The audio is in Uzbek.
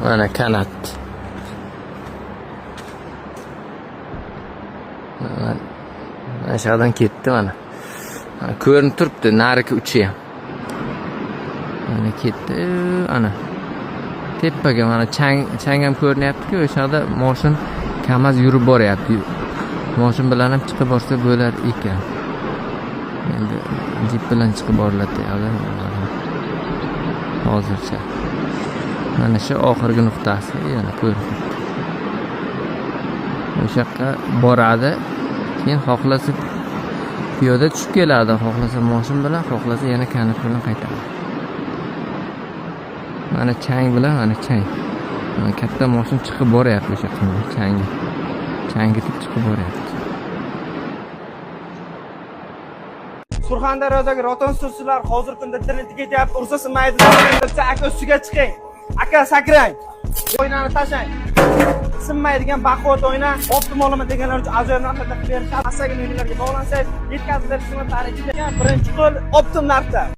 Mana kanat. Mana shu yoqdan ketdi mana. Mana ko'rinib turibdi narigi uchi ham. Mana ketdi, ana. Tepaga mana chang ham ko'rinyapti-ku, o'sha yoqda moshin KAMAZ yurib boryapti. Moshin bilan ham chiqib borsa bo'lar ekan. Endi jip bilan chiqib boriladi yoqda. Hozircha. Mana shu oxirgi nuqtasi yana ko'rinib turibdi. O'sha yoqqa boradi. Keyin xohlasa piyoda tushib keladi, xohlasa moshin bilan, xohlasa yana kanat bilan qaytadi. Mana chang bilan, mana chang. Mana katta moshin chiqib boryapti o'sha yoqqa changi. Changitib chiqib boryapti. Surxondaryodagi roton suvchilar hozirgi kunda tirilib ketyapti, ursa sinmaydi, aka ustiga chiqing. Aka sakrang. Oynani tashlang. Sinmaydigan baquvvat oyna, optimal olaman deganlar uchun ajoyib narxlarda qilib berishadi. Astagin uylarga bog'lansangiz, yetkazib berish xizmatlari ichida birinchi qo'l optim narxda.